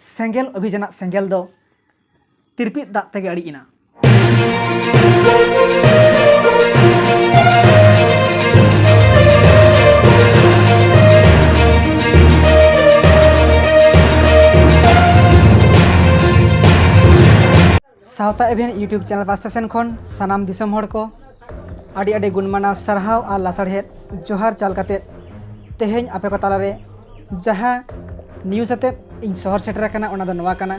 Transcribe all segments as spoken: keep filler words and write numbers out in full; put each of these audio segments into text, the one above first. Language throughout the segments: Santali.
ᱥᱮᱸᱜᱮᱞ ᱚᱵᱷᱤᱡᱟᱱᱟᱜ ᱥᱮᱸᱜᱮᱞ ᱫᱚ ᱛᱤᱨᱯᱤᱫ ᱫᱟᱜ ᱛᱮᱜᱮ ᱟᱹᱲᱤᱡ ᱮᱱᱟ᱾ ᱥᱟᱶᱛᱟ ᱮᱵᱷᱮᱱ YouTube ᱪᱮᱱᱮᱞ ᱯᱟᱥᱴᱟ ᱥᱮᱱ ᱠᱷᱚᱱ ᱥᱟᱱᱟᱢ ᱫᱤᱥᱚᱢ ᱦᱚᱲ ᱠᱚ ᱟᱹᱰᱤ ᱟᱹᱰᱤ ᱜᱩᱱ ᱢᱟᱱᱟᱣ ᱥᱟᱨᱦᱟᱣ ᱟᱨ ᱞᱟᱥᱟᱲᱦᱮᱫ ᱡᱚᱦᱟᱨ ᱪᱟᱞ ᱠᱟᱛᱮ, ᱛᱮᱦᱮᱧ ᱟᱯᱮ ᱠᱚ ᱛᱟᱞᱟᱨᱮ ᱡᱟᱦᱟᱸ ᱱᱤᱭᱩᱡᱽ ᱟᱛᱮᱫ ᱤᱧ ᱥᱚᱦᱚᱨ ᱥᱮᱴᱮᱨ ᱟᱠᱟᱱᱟ, ᱚᱱᱟ ᱫᱚ ᱱᱚᱣᱟ ᱠᱟᱱᱟ᱾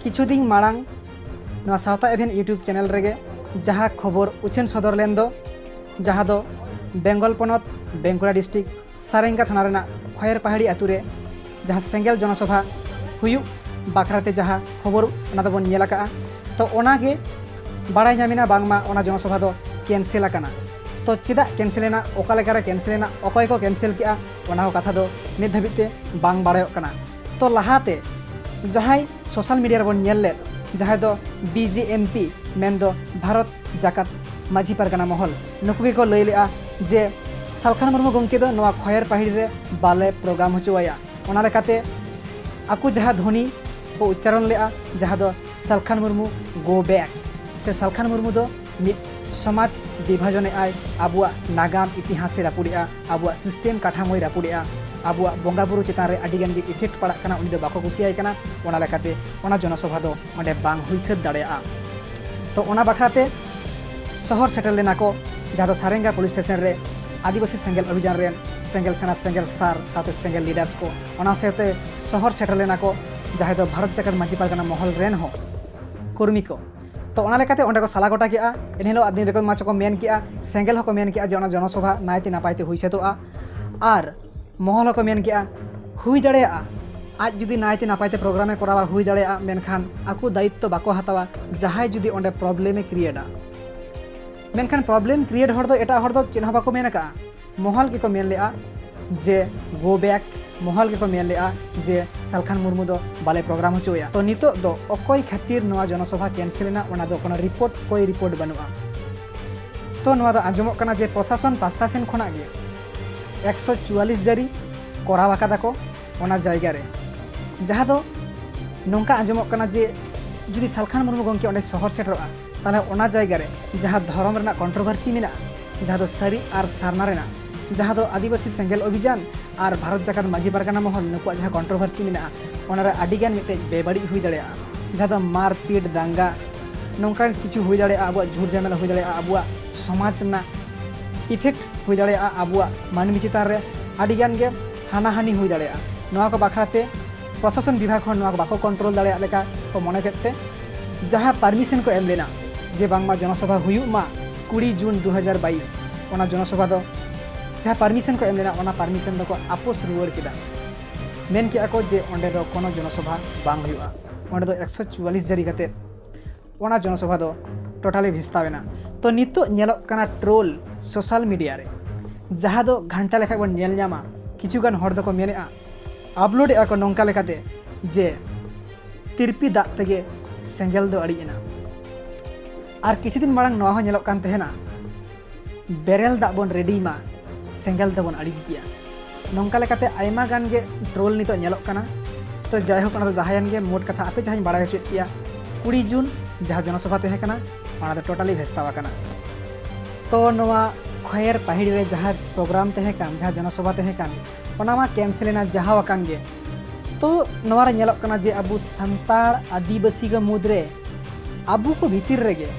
ᱠᱤᱪᱷᱩ ᱫᱤᱱ ᱢᱟᱲᱟᱝ ᱱᱚᱣᱟ ᱥᱟᱶᱛᱟ ᱮᱵᱷᱮᱱ YouTube ᱪᱮᱱᱮᱞ ᱨᱮᱜᱮ ᱡᱟᱦᱟᱸ ᱠᱷᱚᱵᱚᱨ ᱩᱪᱷᱟᱹᱱ ᱥᱚᱫᱚᱨ ᱞᱮᱱ ᱫᱚ, ᱡᱟᱦᱟᱸ ᱫᱚ ᱵᱮᱝᱜᱚᱞ ᱯᱚᱱᱚᱛ ᱵᱟᱸᱠᱩᱲᱟ ᱰᱤᱥᱴᱨᱤᱠᱴ ᱥᱟᱨᱮᱝᱜᱟ ᱛᱷᱟᱱᱟ ᱨᱮᱱᱟᱜ ᱠᱷᱚᱭᱮᱨ ᱯᱟᱦᱟᱲᱤ ᱟᱹᱛᱩ ᱨᱮ ᱡᱟᱦᱟᱸ ᱥᱮᱸᱜᱮᱞ ᱡᱚᱱᱚᱥᱚᱵᱷᱟ ᱦᱩᱭᱩᱜ ᱵᱟᱠᱷᱨᱟ ᱛᱮ ᱡᱟᱦᱟᱸ ᱠᱷᱚᱵᱚᱨ, ᱚᱱᱟ ᱫᱚᱵᱚᱱ ᱧᱮᱞ ᱟᱠᱟᱜᱼᱟ᱾ ᱛᱚ ᱚᱱᱟᱜᱮ ᱵᱟᱲᱟᱭ ᱧᱟᱢᱮᱱᱟ ᱵᱟᱝᱢᱟ ᱚᱱᱟ ᱡᱚᱱᱚᱥᱚᱵᱷᱟ ᱫᱚ ᱠᱮᱱᱥᱮᱞ ᱟᱠᱟᱱᱟ᱾ ᱛᱚ ᱪᱮᱫᱟᱜ ᱠᱮᱱᱥᱮᱞ ᱮᱱᱟ, ᱚᱠᱟ ᱞᱮᱠᱟᱨᱮ ᱠᱮᱱᱥᱮᱞ ᱮᱱᱟ, ᱚᱠᱚᱭ ᱠᱚ ᱠᱮᱱᱥᱮᱞ ᱠᱮᱜᱼᱟ, ᱚᱱᱟ ᱠᱚ ᱠᱟᱛᱷᱟ ᱫᱚ ᱱᱤᱛ ᱫᱷᱟᱹᱵᱤᱡ ᱛᱮ ᱵᱟᱝ ᱵᱟᱲᱟᱭᱚᱜ ᱠᱟᱱᱟ᱾ ᱛᱚ ᱞᱟᱦᱟᱛᱮ ᱡᱟᱦᱟᱸᱭ ᱥᱳᱥᱟᱞ ᱢᱤᱰᱤᱭᱟ ᱨᱮᱵᱚᱱ ᱧᱮᱞ ᱞᱮᱫ, ᱡᱟᱦᱟᱸᱭ ᱫᱚ ᱵᱤ ᱡᱮ ᱮᱢ ᱯᱤ, ᱢᱮᱱᱫᱚ ᱵᱷᱟᱨᱚᱛ ᱡᱟᱠᱟᱛ ᱢᱟᱹᱡᱷᱤ ᱯᱟᱨᱜᱟᱱᱟ ᱢᱚᱦᱚᱞ, ᱱᱩᱠᱩ ᱜᱮᱠᱚ ᱞᱟᱹᱭ ᱞᱮᱜᱼᱟ ᱡᱮ ᱥᱟᱞᱠᱷᱟᱱ ᱢᱩᱨᱢᱩ ᱜᱚᱢᱠᱮ ᱫᱚ ᱱᱚᱣᱟ ᱠᱷᱚᱭᱮᱨ ᱯᱟᱦᱟᱲᱤ ᱨᱮ ᱵᱟᱞᱮ ᱯᱨᱳᱜᱨᱟᱢ ᱦᱚᱪᱚ ᱟᱭᱟ᱾ ᱚᱱᱟ ᱞᱮᱠᱟᱛᱮ ᱟᱠᱚ ᱡᱟᱦᱟᱸ ᱫᱷᱚᱱᱤ ᱠᱚ ᱩᱪᱪᱟᱨᱚᱱ ᱞᱮᱜᱼᱟ, ᱡᱟᱦᱟᱸ ᱫᱚ "ᱥᱟᱞᱠᱷᱟᱱ ᱢᱩᱨᱢᱩ, go back", ᱥᱮ ᱥᱟᱞᱠᱷᱟᱱ ᱢᱩᱨᱢᱩ ᱫᱚ ᱢᱤᱫ ᱥᱚᱢᱟᱡᱽ ᱵᱤᱵᱷᱟᱡᱚᱱᱮᱜᱼᱟᱭ, ᱟᱵᱚᱣᱟᱜ ᱱᱟᱜᱟᱢ ᱤᱛᱤᱦᱟᱥᱮ ᱨᱟᱹᱯᱩᱫᱮᱜᱼᱟ, ᱟᱵᱚᱣᱟᱜ ᱥᱤᱥᱴᱮᱢ ᱠᱟᱴᱷᱟᱢᱚᱭ ᱨᱟᱹᱯᱩᱫᱮᱜᱼᱟ, ᱟᱵᱚᱣᱟᱜ ᱵᱚᱸᱜᱟ ᱵᱩᱨᱩ ᱪᱮᱛᱟᱱ ᱨᱮ ᱟᱹᱰᱤ ᱜᱟᱱ ᱜᱮ ᱤᱯᱷᱮᱠᱴ ᱯᱟᱲᱟᱜ ᱠᱟᱱᱟ, ᱩᱱᱤ ᱫᱚ ᱵᱟᱠᱚ ᱠᱩᱥᱤᱭᱟᱭ ᱠᱟᱱᱟ᱾ ᱚᱱᱟ ᱞᱮᱠᱟᱛᱮ ᱚᱱᱟ ᱡᱚᱱᱚᱥᱚᱵᱷᱟ ᱫᱚ ᱚᱸᱰᱮ ᱵᱟᱝ ᱦᱩᱭ ᱥᱟᱹᱛ ᱫᱟᱲᱮᱭᱟᱜᱼᱟ᱾ ᱛᱚ ᱚᱱᱟ ᱵᱟᱠᱷᱨᱟᱛᱮ ᱥᱚᱦᱚᱨ ᱥᱮᱴᱮᱨ ᱞᱮᱱᱟ ᱠᱚ, ᱡᱟᱦᱟᱸ ᱫᱚ ᱥᱟᱨᱮᱝᱜᱟ ᱯᱩᱞᱤᱥ ᱥᱴᱮᱥᱚᱱ ᱨᱮ ᱟᱹᱫᱤᱵᱟᱹᱥᱤ ᱥᱮᱸᱜᱮᱞ ᱚᱵᱷᱤᱡᱟᱱ ᱨᱮᱱ ᱥᱮᱸᱜᱮᱞ ᱥᱮᱱᱟ, ᱥᱮᱸᱜᱮᱞ ᱥᱟᱨ ᱥᱟᱶᱛᱮ ᱥᱮᱸᱜᱮᱞ ᱞᱤᱰᱟᱨᱥ ᱠᱚ, ᱚᱱᱟ ᱥᱟᱶᱛᱮ ᱥᱚᱦᱚᱨ ᱥᱮᱴᱮᱨ ᱞᱮᱱᱟ ᱠᱚ ᱡᱟᱦᱟᱸᱭ ᱫᱚ ᱵᱷᱟᱨᱚᱛ ᱡᱟᱠᱟᱛ ᱢᱟᱹᱡᱷᱤ ᱯᱟᱨᱜᱟᱱᱟ ᱢᱚᱦᱚᱞ ᱨᱮᱱ ᱦᱚᱸ ᱠᱚᱨᱢᱤ ᱠᱚ᱾ ᱛᱚ ᱚᱱᱟ ᱞᱮᱠᱟᱛᱮ ᱚᱸᱰᱮ ᱠᱚ ᱥᱟᱞᱟ ᱜᱚᱴᱟ ᱠᱮᱜᱼᱟ᱾ ᱮᱱᱦᱤᱞᱳᱜ ᱫᱤᱱ ᱨᱮᱠᱚ ᱢᱟ ᱪᱚᱠᱚ ᱢᱮᱱ ᱠᱮᱜᱼᱟ, ᱥᱮᱸᱜᱮᱞ ᱦᱚᱸᱠᱚ ᱢᱮᱱ ᱠᱮᱜᱼᱟ ᱡᱮ ᱚᱱᱟ ᱡᱚᱱᱚᱥᱚᱵᱷᱟ ᱱᱟᱭᱛᱮ ᱱᱟᱯᱟᱭ ᱛᱮ ᱦᱩᱭ ᱥᱟᱹᱛᱚᱜᱼᱟ᱾ ᱟᱨ ᱢᱚᱦᱚᱞ ᱦᱚᱸᱠᱚ ᱢᱮᱱ ᱠᱮᱜᱼᱟ, ᱦᱩᱭ ᱫᱟᱲᱮᱭᱟᱜᱼᱟ ᱟᱡ ᱡᱩᱫᱤ ᱱᱟᱭᱛᱮ ᱱᱟᱯᱟᱭ ᱛᱮ ᱯᱨᱳᱜᱨᱟᱢ ᱮ ᱠᱚᱨᱟᱣᱟ, ᱦᱩᱭ ᱫᱟᱲᱮᱭᱟᱜᱼᱟ, ᱢᱮᱱᱠᱷᱟᱱ ᱟᱠᱚ ᱫᱟᱭᱤᱛᱛᱚ ᱵᱟᱠᱚ ᱦᱟᱛᱟᱣᱟ ᱡᱟᱦᱟᱸᱭ ᱡᱩᱫᱤ ᱚᱸᱰᱮ ᱯᱨᱚᱵᱞᱮᱢ ᱮ ᱠᱨᱤᱭᱮᱴᱟ᱾ ᱢᱮᱱᱠᱷᱟᱱ ᱯᱨᱚᱵᱞᱮᱢ ᱠᱨᱤᱭᱮᱴ ᱦᱚᱲ ᱫᱚ ᱮᱴᱟᱜ ᱦᱚᱲ ᱫᱚ ᱪᱮᱫ ᱦᱚᱸ ᱵᱟᱠᱚ ᱢᱮᱱ ᱟᱠᱟᱜᱼᱟ᱾ ᱢᱚᱦᱚᱞ ᱜᱮᱠᱚ ᱢᱮᱱ ᱞᱮᱜᱼᱟ ᱡᱮ go back, ᱢᱚᱦᱚᱞ ᱜᱮᱠᱚ ᱢᱮᱱ ᱞᱮᱜᱼᱟ ᱡᱮ ᱥᱟᱞᱠᱷᱟᱱ ᱢᱩᱨᱢᱩ ᱫᱚ ᱵᱟᱞᱮ ᱯᱨᱳᱜᱨᱟᱢ ᱦᱚᱪᱚᱭᱟ᱾ ᱛᱚ ᱱᱤᱛᱚᱜ ᱫᱚ ᱚᱠᱚᱭ ᱠᱷᱟᱹᱛᱤᱨ ᱱᱚᱣᱟ ᱡᱚᱱᱚᱥᱚᱵᱷᱟ ᱠᱮᱱᱥᱮᱞ ᱮᱱᱟ, ᱚᱱᱟ ᱫᱚ ᱠᱳᱱᱳ ᱨᱤᱯᱳᱨᱴ, ᱠᱳᱭ ᱨᱤᱯᱳᱨᱴ ᱵᱟᱹᱱᱩᱜᱼᱟ᱾ ᱛᱚ ᱱᱚᱣᱟ ᱫᱚ ᱟᱸᱡᱚᱢᱚᱜ ᱠᱟᱱᱟ ᱡᱮ ᱯᱨᱚᱥᱟᱥᱚᱱ ᱯᱟᱥᱴᱟ ᱥᱮᱱ ᱠᱷᱚᱱᱟᱜ ᱜᱮ ᱮᱠᱥᱚ ᱪᱩᱣᱟᱞᱤᱥ ᱡᱟᱹᱨᱤ ᱠᱚᱨᱟᱣ ᱟᱠᱟᱫᱟ ᱠᱚ ᱚᱱᱟ ᱡᱟᱭᱜᱟ ᱨᱮ, ᱡᱟᱦᱟᱸ ᱫᱚ ᱱᱚᱝᱠᱟ ᱟᱸᱡᱚᱢᱚᱜ ᱠᱟᱱᱟ ᱡᱮ ᱡᱩᱫᱤ ᱥᱟᱞᱠᱷᱟᱱ ᱢᱩᱨᱢᱩ ᱜᱚᱢᱠᱮ ᱚᱸᱰᱮ ᱥᱚᱦᱚᱨ ᱥᱮᱴᱮᱨᱚᱜᱼᱟ, ᱛᱟᱦᱚᱞᱮ ᱚᱱᱟ ᱡᱟᱭᱜᱟ ᱨᱮ ᱡᱟᱦᱟᱸ ᱫᱷᱚᱨᱚᱢ ᱨᱮᱱᱟᱜ ᱠᱚᱱᱴᱨᱳᱵᱷᱟᱨᱥᱤ ᱢᱮᱱᱟᱜᱼᱟ, ᱡᱟᱦᱟᱸ ᱫᱚ ᱥᱟᱹᱨᱤ ᱟᱨ ᱥᱟᱨᱱᱟ ᱨᱮᱱᱟᱜ, ᱡᱟᱦᱟᱸ ᱫᱚ ᱟᱹᱫᱤᱵᱟᱹᱥᱤ ᱥᱮᱸᱜᱮᱞ ᱚᱵᱷᱤᱡᱟᱱ ᱟᱨ ᱵᱷᱟᱨᱚᱛ ᱡᱟᱠᱟᱛ ᱢᱟᱹᱡᱷᱤ ᱯᱟᱨᱜᱟᱱᱟ ᱢᱚᱦᱚᱞ ᱱᱩᱠᱩᱣᱟᱜ ᱡᱟᱦᱟᱸ ᱠᱚᱱᱴᱨᱳᱵᱷᱟᱨᱥᱤ ᱢᱮᱱᱟᱜᱼᱟ, ᱚᱱᱟᱨᱮ ᱟᱹᱰᱤᱜᱟᱱ ᱢᱤᱫᱴᱮᱡ ᱵᱮᱵᱟᱹᱲᱤᱡ ᱦᱩᱭ ᱫᱟᱲᱮᱭᱟᱜᱼᱟ, ᱡᱟᱦᱟᱸ ᱫᱚ ᱢᱟᱨᱯᱤᱴ, ᱫᱟᱝᱜᱟ, ᱱᱚᱝᱠᱟᱱ ᱠᱤᱪᱷᱩ ᱦᱩᱭ ᱫᱟᱲᱮᱭᱟᱜᱼᱟ, ᱟᱵᱚᱣᱟᱜ ᱡᱷᱩᱲ ᱡᱷᱟᱢᱮᱞᱟ ᱦᱩᱭ ᱫᱟᱲᱮᱭᱟᱜᱼᱟ, ᱟᱵᱚᱣᱟᱜ ᱥᱚᱢᱟᱡᱽ ᱨᱮᱱᱟᱜ ᱤᱯᱷᱮᱠᱴ ᱦᱩᱭ ᱫᱟᱲᱮᱭᱟᱜᱼᱟ, ᱟᱵᱚᱣᱟᱜ ᱢᱟᱹᱱᱢᱤ ᱪᱮᱛᱟᱱ ᱨᱮ ᱟᱹᱰᱤᱜᱟᱱ ᱜᱮ ᱦᱟᱱᱟᱦᱟᱹᱱᱤ ᱦᱩᱭ ᱫᱟᱲᱮᱭᱟᱜᱼᱟ᱾ ᱱᱚᱣᱟ ᱠᱚ ᱵᱟᱠᱷᱨᱟ ᱛᱮ ᱯᱨᱚᱥᱟᱥᱚᱱ ᱵᱤᱵᱷᱟᱜᱽ ᱦᱚᱸ ᱱᱚᱣᱟ ᱠᱚ ᱵᱟᱠᱚ ᱠᱚᱱᱴᱨᱳᱞ ᱫᱟᱲᱮᱭᱟᱜ ᱞᱮᱠᱟ ᱠᱚ ᱢᱚᱱᱮ ᱠᱮᱫ ᱛᱮ ᱡᱟᱦᱟᱸ ᱯᱟᱨᱢᱤᱥᱚᱱ ᱠᱚ ᱮᱢ ᱞᱮᱱᱟ ᱡᱮ ᱵᱟᱝᱢᱟ ᱡᱚᱱᱚᱥᱚᱵᱷᱟ ᱦᱩᱭᱩᱜ ᱢᱟ ᱠᱩᱲᱤ ᱡᱩᱱ ᱫᱩ ᱦᱟᱡᱟᱨ ᱵᱟᱭᱤᱥ, ᱚᱱᱟ ᱡᱚᱱᱚᱥᱚᱵᱷᱟ ᱫᱚ ᱡᱟᱦᱟᱸ ᱯᱟᱨᱢᱤᱥᱚᱱ ᱠᱚ ᱮᱢ ᱞᱮᱱᱟ, ᱚᱱᱟ ᱯᱟᱨᱢᱤᱥᱚᱱ ᱫᱚᱠᱚ ᱟᱯᱚᱥ ᱨᱩᱣᱟᱹᱲ ᱠᱮᱫᱟ᱾ ᱢᱮᱱ ᱠᱮᱜᱼᱟ ᱠᱚ ᱡᱮ ᱚᱸᱰᱮ ᱫᱚ ᱠᱳᱱᱳ ᱡᱚᱱᱚᱥᱚᱵᱷᱟ ᱵᱟᱝ ᱦᱩᱭᱩᱜᱼᱟ, ᱚᱸᱰᱮ ᱫᱚ ᱮᱠᱥᱚ ᱪᱩᱣᱟᱞᱤᱥ ᱡᱟᱹᱨᱤ ᱠᱟᱛᱮ ᱚᱱᱟ ᱡᱚᱱᱚᱥᱚᱵᱷᱟ ᱫᱚ ᱴᱳᱴᱟᱞᱤ ᱵᱷᱮᱥᱛᱟᱣ ᱮᱱᱟ᱾ ᱛᱚ ᱱᱤᱛᱚᱜ ᱧᱮᱞᱚᱜ ᱠᱟᱱᱟ ᱴᱨᱳᱞ ᱥᱳᱥᱟᱞ ᱢᱤᱰᱤᱭᱟ ᱨᱮ, ᱡᱟᱦᱟᱸ ᱫᱚ ᱜᱷᱟᱱᱴᱟ ᱞᱮᱠᱷᱟᱡ ᱵᱚᱱ ᱧᱮᱞ ᱧᱟᱢᱟ᱾ ᱠᱤᱪᱷᱩ ᱜᱟᱱ ᱦᱚᱲ ᱫᱚᱠᱚ ᱢᱮᱱᱮᱫᱼᱟ, ᱟᱯᱞᱳᱰ ᱮᱫᱼᱟ ᱠᱚ ᱱᱚᱝᱠᱟ ᱞᱮᱠᱟᱛᱮ ᱡᱮ ᱛᱤᱨᱯᱤ ᱫᱟᱜ ᱛᱮᱜᱮ ᱥᱮᱸᱜᱮᱞ ᱫᱚ ᱟᱹᱲᱤᱡ ᱮᱱᱟ᱾ ᱟᱨ ᱠᱤᱪᱷᱩ ᱫᱤᱱ ᱢᱟᱲᱟᱝ ᱱᱚᱣᱟ ᱦᱚᱸ ᱧᱮᱞᱚᱜ ᱠᱟᱱ ᱛᱟᱦᱮᱱᱟ, ᱵᱮᱨᱮᱞ ᱫᱟᱜ ᱵᱚᱱ ᱨᱮᱰᱤᱭ ᱢᱟ, ᱥᱮᱸᱜᱮᱞ ᱫᱚᱵᱚᱱ ᱟᱹᱲᱤᱡ ᱜᱮᱭᱟ᱾ ᱱᱚᱝᱠᱟ ᱞᱮᱠᱟᱛᱮ ᱟᱭᱢᱟ ᱜᱟᱱ ᱜᱮ ᱴᱨᱳᱞ ᱱᱤᱛᱚᱜ ᱧᱮᱞᱚᱜ ᱠᱟᱱᱟ᱾ ᱛᱚ ᱡᱟᱭᱦᱳᱠ, ᱚᱱᱟ ᱫᱚ ᱡᱟᱦᱟᱸᱭᱮᱱ ᱜᱮ, ᱢᱳᱴ ᱠᱟᱛᱷᱟ ᱟᱯᱮ ᱡᱟᱦᱟᱸᱧ ᱵᱟᱲᱟᱭ ᱦᱚᱪᱚᱭᱮᱫ ᱯᱮᱭᱟ, ᱠᱩᱲᱤ ᱡᱩᱱ ᱡᱟᱦᱟᱸ ᱡᱚᱱᱚᱥᱚᱵᱷᱟ ᱛᱟᱦᱮᱸ ᱠᱟᱱᱟ, ᱚᱱᱟ ᱫᱚ ᱴᱳᱴᱟᱞᱤ ᱵᱷᱮᱥᱛᱟᱣ ᱟᱠᱟᱱᱟ᱾ ᱛᱚ ᱱᱚᱣᱟ ᱠᱷᱚᱭᱮᱨ ᱯᱟᱹᱦᱤᱲ ᱨᱮ ᱡᱟᱦᱟᱸ ᱯᱨᱳᱜᱨᱟᱢ ᱛᱟᱦᱮᱸ ᱠᱟᱱ, ᱡᱟᱦᱟᱸ ᱡᱚᱱᱚᱥᱚᱵᱷᱟ ᱛᱟᱦᱮᱸ ᱠᱟᱱ, ᱚᱱᱟ ᱢᱟ ᱠᱮᱱᱥᱮᱞ ᱮᱱᱟ, ᱡᱟᱦᱟᱸ ᱟᱠᱟᱱ ᱜᱮ᱾ ᱛᱚ ᱱᱚᱣᱟ ᱨᱮ ᱧᱮᱞᱚᱜ ᱠᱟᱱᱟ ᱡᱮ ᱟᱵᱚ ᱥᱟᱱᱛᱟᱲ ᱟᱹᱫᱤᱵᱟᱹᱥᱤ ᱠᱚ ᱢᱩᱫᱽᱨᱮ ᱟᱵᱚ ᱠᱚ ᱵᱷᱤᱛᱤᱨ ᱨᱮᱜᱮ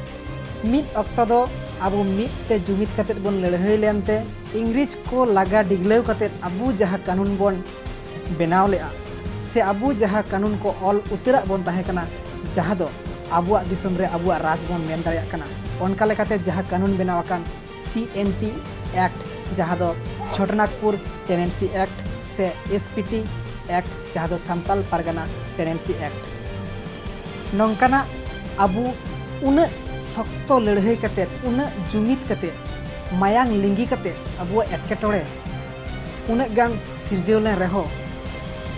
ᱢᱤᱫ ᱚᱠᱛᱚ ᱫᱚ ᱟᱵᱚ ᱢᱤᱫ ᱛᱮ ᱡᱩᱢᱤᱫ ᱠᱟᱛᱮᱫ ᱵᱚᱱ ᱞᱟᱹᱲᱦᱟᱹᱭ ᱞᱮᱱᱛᱮ, ᱤᱝᱨᱮᱡᱽ ᱠᱚ ᱞᱟᱜᱟ ᱰᱤᱜᱽᱞᱟᱹᱣ ᱠᱟᱛᱮᱫ ᱟᱵᱚ ᱡᱟᱦᱟᱸ ᱠᱟᱹᱱᱩᱱ ᱵᱚᱱ ᱵᱮᱱᱟᱣ ᱞᱮᱜᱼᱟ, ᱥᱮ ᱟᱵᱚ ᱡᱟᱦᱟᱸ ᱠᱟᱹᱱᱩᱱ ᱠᱚ ᱚᱞ ᱩᱛᱟᱹᱨᱟᱜ ᱵᱚᱱ ᱛᱟᱦᱮᱸ ᱠᱟᱱᱟ, ᱡᱟᱦᱟᱸ ᱫᱚ ᱟᱵᱚᱣᱟᱜ ᱫᱤᱥᱚᱢ ᱨᱮ ᱟᱵᱚᱣᱟᱜ ᱨᱟᱡᱽ ᱵᱚᱱ ᱢᱮᱱ ᱫᱟᱲᱮᱭᱟᱜ ᱠᱟᱱᱟ, ᱚᱱᱠᱟ ᱞᱮᱠᱟᱛᱮ ᱡᱟᱦᱟᱸ ᱠᱟᱹᱱᱩᱱ ᱵᱮᱱᱟᱣ ᱟᱠᱟᱱ ᱥᱤ ᱮᱱ ᱴᱤ ᱮᱠᱴ, ᱡᱟᱦᱟᱸ ᱫᱚ ᱪᱷᱳᱴᱚᱱᱟᱜᱽᱯᱩᱨ ᱴᱮᱱᱮᱱᱥᱤ ᱮᱠᱴ ᱥᱮ ᱮᱥ ᱯᱤ ᱴᱤ ᱮᱠᱴ, ᱡᱟᱦᱟᱸ ᱫᱚ ᱥᱟᱱᱛᱟᱞ ᱯᱟᱨᱜᱟᱱᱟ ᱴᱮᱱᱮᱱᱥᱤ ᱮᱠᱴ, ᱱᱚᱝᱠᱟᱱᱟᱜ ᱟᱵᱚ ᱩᱱᱟᱹᱜ ᱥᱚᱠᱛᱚ ᱞᱟᱹᱲᱦᱟᱹᱭ ᱠᱟᱛᱮᱫ, ᱩᱱᱟᱹᱜ ᱡᱩᱢᱤᱫ ᱠᱟᱛᱮᱫ, ᱢᱟᱭᱟᱝ ᱞᱤᱸᱜᱤ ᱠᱟᱛᱮᱫ ᱟᱵᱚᱣᱟᱜ ᱮᱴᱠᱮᱴᱚᱬᱮ ᱩᱱᱟᱹᱜ ᱜᱟᱱ ᱥᱤᱨᱡᱟᱹᱣ ᱞᱮᱱ ᱨᱮᱦᱚᱸ,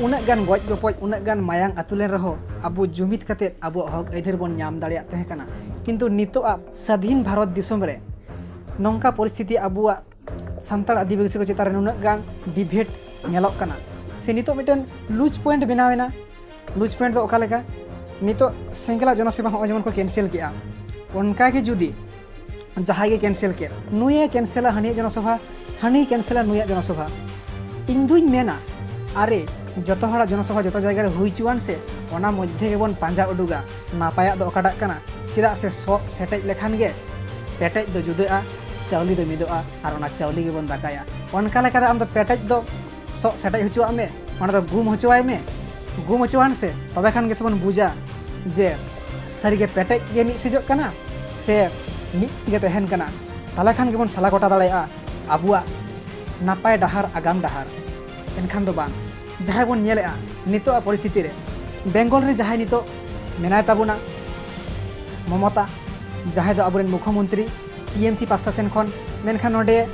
ᱩᱱᱟᱹᱜ ᱜᱟᱱ ᱜᱚᱡ ᱜᱚᱯᱚᱡ, ᱩᱱᱟᱹᱜ ᱜᱟᱱ ᱢᱟᱭᱟᱝ ᱟᱹᱛᱩ ᱞᱮᱱ ᱨᱮᱦᱚᱸ, ᱟᱵᱚ ᱡᱩᱢᱤᱫ ᱠᱟᱛᱮᱫ ᱟᱵᱚᱣᱟᱜ ᱦᱚᱠ ᱟᱹᱭᱫᱟᱹᱨ ᱵᱚᱱ ᱧᱟᱢ ᱫᱟᱲᱮᱭᱟᱜ ᱛᱟᱦᱮᱸ ᱠᱟᱱᱟ᱾ ᱠᱤᱱᱛᱩ ᱱᱤᱛᱚᱜ ᱟᱜ ᱥᱟᱹᱫᱷᱤᱱ ᱵᱷᱟᱨᱚᱛ ᱫᱤᱥᱚᱢ ᱨᱮ ᱱᱚᱝᱠᱟ ᱯᱚᱨᱤᱥᱛᱷᱤᱛᱤ ᱟᱵᱚᱣᱟᱜ ᱥᱟᱱᱛᱟᱲ ᱟᱹᱫᱤᱵᱟᱹᱥᱤ ᱠᱚ ᱪᱮᱛᱟᱱ ᱨᱮ ᱱᱩᱱᱟᱹᱜ ᱜᱟᱱ ᱰᱤᱵᱷᱮᱴ ᱧᱮᱞᱚᱜ ᱠᱟᱱᱟ, ᱥᱮ ᱱᱤᱛᱚᱜ ᱢᱤᱫᱴᱮᱱ ᱞᱩᱡᱽ ᱯᱚᱭᱮᱱᱴ ᱵᱮᱱᱟᱣ ᱮᱱᱟ᱾ ᱞᱩᱡᱽ ᱯᱚᱭᱮᱱᱴ ᱫᱚ ᱚᱠᱟ ᱞᱮᱠᱟ? ᱱᱤᱛᱚᱜ ᱥᱮᱸᱜᱮᱞᱟᱜ ᱡᱚᱱᱚᱥᱚᱵᱷᱟ ᱦᱚᱸᱜᱼᱚᱭ ᱡᱮᱢᱚᱱ ᱠᱚ ᱠᱮᱱᱥᱮᱞ ᱠᱮᱜᱼᱟ, ᱚᱱᱠᱟ ᱜᱮ ᱡᱩᱫᱤ ᱡᱟᱦᱟᱸᱭ ᱜᱮ ᱠᱮᱱᱥᱮᱞ ᱠᱮᱫ, ᱱᱩᱭᱮ ᱠᱮᱱᱥᱮᱞᱟ ᱦᱟᱹᱱᱤᱭᱟᱜ ᱡᱚᱱᱚᱥᱚᱵᱷᱟ, ᱦᱟᱹᱱᱤ ᱠᱮᱱᱥᱮᱞᱟ ᱱᱩᱭᱟᱜ ᱡᱚᱱᱚᱥᱚᱵᱷᱟ᱾ ᱤᱧ ᱫᱩᱧ ᱢᱮᱱᱟ, ᱟᱨᱮ, ᱡᱚᱛᱚ ᱦᱚᱲᱟᱜ ᱡᱚᱱᱚᱥᱚᱵᱷᱟ ᱡᱚᱛᱚ ᱡᱟᱭᱜᱟ ᱨᱮ ᱦᱩᱭ ᱦᱚᱪᱚᱣᱟᱱ ᱥᱮ, ᱚᱱᱟ ᱢᱚᱫᱽᱫᱷᱮ ᱜᱮᱵᱚᱱ ᱯᱟᱸᱡᱟ ᱩᱰᱩᱠᱟ ᱱᱟᱯᱟᱭᱟᱜ ᱫᱚ ᱚᱠᱟᱴᱟᱜ ᱠᱟᱱᱟ᱾ ᱪᱮᱫᱟᱜ ᱥᱮ ᱥᱚᱜ ᱥᱮᱴᱮᱡ ᱞᱮᱠᱷᱟᱱ ᱜᱮ ᱯᱮᱴᱮᱡ ᱫᱚ ᱡᱩᱫᱟᱹᱜᱼᱟ, ᱪᱟᱣᱞᱮ ᱫᱚ ᱢᱤᱫᱚᱜᱼᱟ, ᱟᱨ ᱚᱱᱟ ᱪᱟᱣᱞᱮ ᱜᱮᱵᱚᱱ ᱫᱟᱠᱟᱭᱟ᱾ ᱚᱱᱠᱟ ᱞᱮᱠᱟᱛᱮ ᱟᱢ ᱫᱚ ᱯᱮᱴᱮᱡ ᱫᱚ ᱥᱚᱜ ᱥᱮᱴᱮᱡ ᱦᱚᱪᱚᱣᱟᱜ ᱢᱮ, ᱚᱱᱟ ᱫᱚ ᱜᱩᱢ ᱦᱚᱪᱚᱣᱟᱭ ᱢᱮ᱾ ᱜᱩᱢ ᱦᱚᱪᱚᱣᱟᱱ ᱥᱮ, ᱛᱚᱵᱮ ᱠᱷᱟᱱ ᱜᱮᱥᱮ ᱵᱚᱱ ᱵᱩᱡᱟ ᱡᱮ ᱥᱟᱹᱨᱤᱜᱮ ᱯᱮᱴᱮᱡ ᱜᱮ ᱢᱤᱫ ᱥᱮᱡᱚᱜ ᱠᱟᱱᱟ ᱥᱮ ᱢᱤᱫ ᱜᱮ ᱛᱟᱦᱮᱱ ᱠᱟᱱᱟ᱾ ᱛᱟᱦᱚᱞᱮ ᱠᱷᱟᱱ ᱜᱮᱵᱚᱱ ᱥᱟᱞᱟ ᱜᱚᱴᱟ ᱫᱟᱲᱮᱭᱟᱜᱼᱟ ᱟᱵᱚᱣᱟᱜ ᱱᱟᱯᱟᱭ ᱰᱟᱦᱟᱨ, ᱟᱜᱟᱢ ᱰᱟᱦᱟᱨ᱾ ᱮᱱᱠᱷᱟᱱ ᱫᱚ ᱵᱟᱝ, ᱡᱟᱦᱟᱸᱭ ᱵᱚᱱ ᱧᱮᱞᱮᱜᱼᱟ ᱱᱤᱛᱚᱜ ᱟᱜ ᱯᱚᱨᱤᱥᱛᱷᱤᱛᱤ ᱨᱮ, ᱵᱮᱝᱜᱚᱞ ᱨᱮ ᱡᱟᱦᱟᱸᱭ ᱱᱤᱛᱚᱜ ᱢᱮᱱᱟᱭ ᱛᱟᱵᱚᱱᱟ ᱢᱚᱢᱚᱛᱟ, ᱡᱟᱦᱟᱸᱭ ᱫᱚ ᱟᱵᱚᱨᱮᱱ ᱢᱩᱠᱷᱚᱢᱚᱱᱛᱨᱤ, ᱴᱤ ᱮᱢ ᱥᱤ ᱯᱟᱥᱴᱟ ᱥᱮᱱ ᱠᱷᱚᱱ, ᱢᱮᱱᱠᱷᱟᱱ ᱱᱚᱰᱮ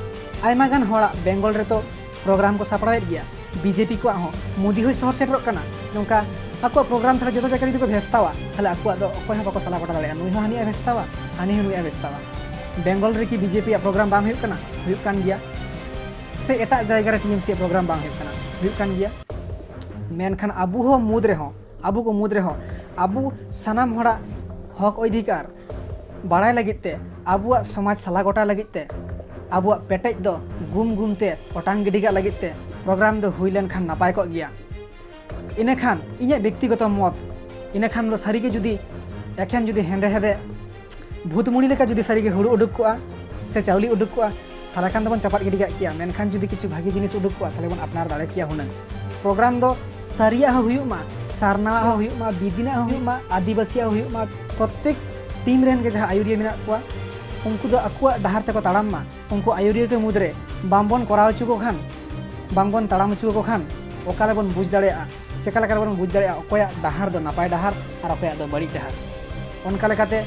ᱟᱭᱢᱟ ᱜᱟᱱ ᱦᱚᱲᱟᱜ ᱵᱮᱝᱜᱚᱞ ᱨᱮᱛᱚ ᱯᱨᱳᱜᱨᱟᱢ ᱠᱚ ᱥᱟᱯᱲᱟᱣᱮᱫ ᱜᱮᱭᱟ᱾ ᱵᱤ ᱡᱮ ᱯᱤ ᱠᱚᱣᱟᱜ ᱦᱚᱸ ᱢᱳᱫᱤ ᱦᱚᱸᱭ ᱥᱚᱦᱚᱨ ᱥᱮᱴᱮᱨᱚᱜ ᱠᱟᱱᱟ, ᱱᱚᱝᱠᱟ ᱟᱠᱚᱣᱟᱜ ᱯᱨᱳᱜᱨᱟᱢ ᱛᱟᱦᱞᱮ ᱡᱚᱛᱚ ᱡᱟᱭᱜᱟ ᱨᱮ ᱡᱩᱫᱤ ᱠᱚ ᱵᱷᱮᱥᱛᱟᱣᱟ, ᱛᱟᱦᱞᱮ ᱟᱠᱚᱣᱟᱜ ᱫᱚ ᱚᱠᱚᱭ ᱦᱚᱸ ᱵᱟᱠᱚ ᱥᱟᱞᱟ ᱜᱚᱴᱟ ᱫᱟᱲᱮᱭᱟᱜᱼᱟ᱾ ᱱᱩᱭ ᱦᱚᱸ ᱦᱟᱹᱱᱤᱭᱟᱜ ᱮ ᱵᱷᱮᱥᱛᱟᱣᱟ, ᱦᱟᱹᱱᱤ ᱦᱚᱸ ᱱᱩᱭᱟᱜ ᱮ ᱵᱷᱮᱥᱛᱟᱣᱟ᱾ ᱵᱮᱝᱜᱚᱞ ᱨᱮᱠᱤ ᱵᱤ ᱡᱮ ᱯᱤ ᱭᱟᱜ ᱯᱨᱳᱜᱨᱟᱢ ᱵᱟᱝ ᱦᱩᱭᱩᱜ ᱠᱟᱱᱟ? ᱦᱩᱭᱩᱜ ᱠᱟᱱ ᱜᱮᱭᱟ᱾ ᱥᱮ ᱮᱴᱟᱜ ᱡᱟᱭᱜᱟ ᱨᱮ ᱴᱤ ᱮᱢ ᱥᱤ ᱭᱟᱜ ᱯᱨᱳᱜᱨᱟᱢ ᱵᱟᱝ ᱦᱩᱭᱩᱜ ᱠᱟᱱᱟ? ᱦᱩᱭᱩᱜ ᱠᱟᱱ ᱜᱮᱭᱟ᱾ ᱢᱮᱱᱠᱷᱟᱱ ᱟᱵᱚ ᱦᱚᱸ ᱢᱩᱫᱽ ᱨᱮᱦᱚᱸ, ᱟᱵᱚ ᱠᱚ ᱢᱩᱫᱽ ᱨᱮᱦᱚᱸ ᱟᱵᱚ ᱥᱟᱱᱟᱢ ᱦᱚᱲᱟᱜ ᱦᱚᱠ ᱚᱫᱷᱤᱠᱟᱨ ᱵᱟᱲᱟᱭ ᱞᱟᱹᱜᱤᱫ ᱛᱮ, ᱟᱵᱚᱣᱟᱜ ᱥᱚᱢᱟᱡᱽ ᱥᱟᱞᱟ ᱜᱚᱴᱟ ᱞᱟᱹᱜᱤᱫ ᱛᱮ, ᱟᱵᱚᱣᱟᱜ ᱯᱮᱴᱮᱡ ᱫᱚ ᱜᱩᱢ ᱜᱩᱢ ᱛᱮ ᱚᱴᱟᱝ ᱜᱤᱰᱤ ᱠᱟᱜ ᱞᱟᱹᱜᱤᱫ ᱛᱮ ᱯᱨᱳᱜᱨᱟᱢ ᱫᱚ ᱦᱩᱭ ᱞᱮᱱᱠᱷᱟᱱ ᱱᱟᱯᱟᱭ ᱠᱚᱜ ᱜᱮᱭᱟ᱾ ᱤᱱᱟᱹᱠᱷᱟᱱ ᱤᱧᱟᱹᱜ ᱵᱮᱠᱛᱤᱜᱚᱛᱚ ᱢᱚᱛ, ᱤᱱᱟᱹᱠᱷᱟᱱ ᱫᱚ ᱥᱟᱹᱨᱤᱜᱮ ᱡᱩᱫᱤ ᱮᱠᱷᱮᱱ ᱡᱩᱫᱤ ᱦᱮᱸᱫᱮ ᱦᱮᱸᱫᱮ ᱵᱷᱩᱛᱢᱩᱲᱤ ᱞᱮᱠᱟ ᱡᱩᱫᱤ ᱥᱟᱹᱨᱤᱜᱮ ᱦᱩᱲᱩ ᱩᱰᱩᱠ ᱠᱚᱜᱼᱟ ᱥᱮ ᱪᱟᱣᱞᱮ ᱩᱰᱩᱠ ᱠᱚᱜᱼᱟ, ᱛᱟᱦᱚᱞᱮ ᱠᱷᱟᱱ ᱫᱚᱵᱚᱱ ᱪᱟᱯᱟᱫ ᱜᱤᱰᱤ ᱠᱟᱜ ᱠᱮᱭᱟ᱾ ᱢᱮᱱᱠᱷᱟᱱ ᱡᱩᱫᱤ ᱠᱤᱪᱷᱩ ᱵᱷᱟᱹᱜᱤ ᱡᱤᱱᱤᱥ ᱩᱰᱩᱠ ᱠᱚᱜᱼᱟ, ᱛᱟᱦᱚᱞᱮ ᱵᱚᱱ ᱟᱯᱱᱟᱨ ᱫᱟᱲᱮ ᱠᱮᱭᱟ ᱦᱩᱱᱟᱹᱝ᱾ ᱯᱨᱳᱜᱨᱟᱢ ᱫᱚ ᱥᱟᱹᱨᱤᱭᱟᱜ ᱦᱚᱸ ᱦᱩᱭᱩᱜ ᱢᱟ, ᱥᱟᱨᱱᱟᱣᱟᱜ ᱦᱚᱸ ᱦᱩᱭᱩᱜ ᱢᱟ, ᱵᱤᱫᱤᱱᱟᱜ ᱦᱚᱸ ᱦᱩᱭᱩᱜ ᱢᱟ, ᱯᱨᱚᱛᱛᱮᱠ ᱴᱤᱢ ᱨᱮᱱ ᱜᱮ ᱡᱟᱦᱟᱸ ᱟᱹᱭᱩᱨᱤᱭᱟᱹ ᱢᱮᱱᱟᱜ ᱠᱚᱣᱟ, ᱩᱱᱠᱩ ᱫᱚ ᱟᱠᱚᱣᱟᱜ ᱰᱟᱦᱟᱨ ᱛᱮᱠᱚ ᱛᱟᱲᱟᱢ ᱢᱟ᱾ ᱩᱱᱠᱩ ᱟᱹᱭᱩᱨᱤᱭᱟᱹ ᱠᱚ ᱢᱩᱫᱽᱨᱮ ᱵᱟᱝᱵᱚᱱ ᱠᱚᱨᱟᱣ ᱦᱚᱪᱚ ᱠᱚ ᱠᱷᱟᱱ, ᱵᱟᱝᱵᱚᱱ ᱛᱟᱲᱟᱢ ᱦᱚᱪᱚ ᱠᱚ ᱠᱷᱟᱱ, ᱚᱠᱟ ᱨᱮᱵᱚᱱ ᱵᱩᱡᱽ ᱫᱟᱲᱮᱭᱟᱜᱼᱟ? ᱪᱮᱠᱟ ᱞᱮᱠᱟ ᱨᱮᱵᱚᱱ ᱵᱩᱡᱽ ᱫᱟᱲᱮᱭᱟᱜᱼᱟ ᱚᱠᱚᱭᱟᱜ ᱰᱟᱦᱟᱨ ᱫᱚ ᱱᱟᱯᱟᱭ ᱰᱟᱦᱟᱨ ᱟᱨ ᱚᱠᱚᱭᱟᱜ ᱫᱚ ᱵᱟᱹᱲᱤᱡ ᱰᱟᱦᱟᱨ? ᱚᱱᱠᱟ ᱞᱮᱠᱟᱛᱮ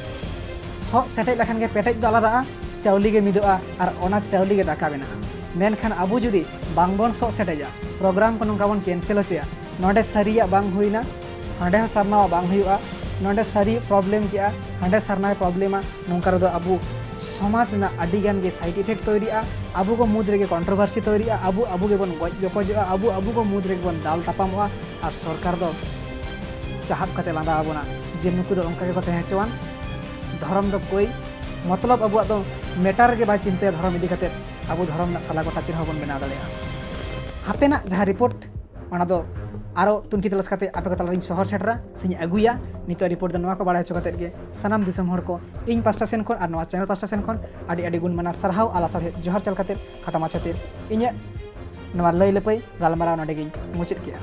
ᱥᱚᱜ ᱥᱮᱴᱮᱡ ᱞᱮᱠᱷᱟᱱ ᱜᱮ ᱯᱮᱴᱮᱡ ᱫᱚ ᱟᱞᱟᱫᱟᱜᱼᱟ, ᱪᱟᱣᱞᱮ ᱜᱮ ᱢᱤᱫᱚᱜᱼᱟ, ᱟᱨ ᱚᱱᱟ ᱪᱟᱣᱞᱮ ᱜᱮ ᱫᱟᱠᱟ ᱵᱮᱱᱟᱜᱼᱟ᱾ ᱢᱮᱱᱠᱷᱟᱱ ᱟᱵᱚ ᱡᱩᱫᱤ ᱵᱟᱝᱵᱚᱱ ᱥᱚᱜ ᱥᱮᱴᱮᱡᱟ, ᱯᱨᱳᱜᱨᱟᱢ ᱠᱚ ᱱᱚᱝᱠᱟ ᱵᱚᱱ ᱠᱮᱱᱥᱮᱞ ᱦᱚᱪᱚᱭᱟ, ᱱᱚᱰᱮ ᱥᱟᱹᱨᱤᱭᱟᱜ ᱵᱟᱝ ᱦᱩᱭᱱᱟ, ᱦᱟᱸᱰᱮ ᱦᱚᱸ ᱥᱟᱨᱱᱟᱣᱟᱜ ᱵᱟᱝ ᱦᱩᱭᱩᱜᱼᱟ, ᱱᱚᱰᱮ ᱥᱟᱹᱨᱤ ᱯᱨᱚᱵᱞᱮᱢ ᱠᱮᱜᱼᱟ, ᱦᱟᱸᱰᱮ ᱥᱟᱨᱱᱟᱭ ᱯᱨᱚᱵᱞᱮᱢᱟ, ᱱᱚᱝᱠᱟ ᱨᱮᱫᱚ ᱟᱵᱚ ᱥᱚᱢᱟᱡᱽ ᱨᱮᱱᱟᱜ ᱟᱹᱰᱤ ᱜᱟᱱ ᱜᱮ ᱥᱟᱭᱤᱰ ᱤᱯᱷᱮᱠᱴ ᱛᱚᱭᱨᱤᱜᱼᱟ, ᱟᱵᱚ ᱠᱚ ᱢᱩᱫᱽ ᱨᱮᱜᱮ ᱠᱚᱱᱴᱨᱳᱵᱷᱟᱨᱥᱤ ᱛᱚᱭᱨᱤᱜᱼᱟ, ᱟᱵᱚ ᱟᱵᱚ ᱜᱮᱵᱚᱱ ᱜᱚᱡ ᱜᱚᱯᱚᱡᱚᱜᱼᱟ, ᱟᱵᱚ ᱟᱵᱚ ᱠᱚ ᱢᱩᱫᱽ ᱨᱮᱜᱮ ᱵᱚᱱ ᱫᱟᱞ ᱛᱟᱯᱟᱢᱚᱜᱼᱟ, ᱟᱨ ᱥᱚᱨᱠᱟᱨ ᱫᱚ ᱪᱟᱦᱟᱵ ᱠᱟᱛᱮ ᱞᱟᱸᱫᱟ ᱟᱵᱚᱱᱟ ᱡᱮ ᱱᱩᱠᱩ ᱫᱚ ᱚᱱᱠᱟ ᱜᱮᱠᱚ ᱛᱟᱦᱮᱸ ᱦᱚᱪᱚᱣᱟᱱ᱾ ᱫᱷᱚᱨᱚᱢ ᱫᱚ ᱠᱳᱭ ᱢᱚᱛᱞᱚᱵ ᱟᱵᱚᱣᱟᱜ ᱫᱚ ᱢᱮᱴᱟᱨ ᱜᱮ ᱵᱟᱭ ᱪᱤᱱᱛᱟᱹᱭᱟ ᱫᱷᱚᱨᱚᱢ ᱤᱫᱤ ᱠᱟᱛᱮ᱾ ᱟᱵᱚ ᱫᱷᱚᱨᱚᱢ ᱨᱮᱱᱟᱜ ᱥᱟᱞᱟ ᱜᱚᱴᱟ ᱪᱮᱫ ᱦᱚᱸ ᱵᱚᱱ ᱵᱮᱱᱟᱣ ᱫᱟᱲᱮᱭᱟᱜᱼᱟ᱾ ᱦᱟᱯᱮᱱᱟᱜ ᱡᱟᱦᱟᱸ ᱨᱤᱯᱳᱨᱴ, ᱚᱱᱟ ᱫᱚ ᱟᱨᱚ ᱛᱩᱱᱠᱷᱤ ᱛᱚᱞᱟᱥ ᱠᱟᱛᱮ ᱟᱯᱮ ᱠᱚ ᱛᱟᱞᱟᱨᱤᱧ ᱥᱚᱦᱚᱨ ᱥᱮᱴᱮᱨᱟ ᱥᱮᱧ ᱟᱹᱜᱩᱭᱟ᱾ ᱱᱤᱛᱚᱜ ᱨᱤᱯᱳᱨᱴ ᱫᱚ ᱱᱚᱣᱟ ᱠᱚ ᱵᱟᱲᱟᱭ ᱦᱚᱪᱚ ᱠᱟᱛᱮ ᱜᱮ ᱥᱟᱱᱟᱢ ᱫᱤᱥᱚᱢ ᱦᱚᱲ ᱠᱚ ᱤᱧ ᱯᱟᱥᱴᱟ ᱥᱮᱱ ᱠᱷᱚᱱ ᱟᱨ ᱱᱚᱣᱟ ᱪᱮᱱᱮᱞ ᱯᱟᱥᱴᱟ ᱥᱮᱱ ᱠᱷᱚᱱ ᱟᱹᱰᱤ ᱟᱹᱰᱤ ᱜᱩᱱ ᱢᱟᱱᱟᱣ ᱥᱟᱨᱦᱟᱣ ᱟᱨ ᱞᱟᱥᱟᱲᱦᱮᱫ ᱡᱚᱦᱟᱨ ᱪᱟᱞ ᱠᱟᱛᱮ ᱠᱷᱟᱴᱚ ᱢᱟᱪᱷᱟᱛᱮ ᱤᱧᱟᱹᱜ ᱱᱚᱣᱟ ᱞᱟᱹᱭ ᱞᱟᱹᱯᱟᱹᱭ ᱜᱟᱞᱢᱟᱨᱟᱣ ᱱᱚᱰᱮ ᱜᱤᱧ ᱢᱩᱪᱟᱹᱫ ᱠᱮᱜᱼᱟ᱾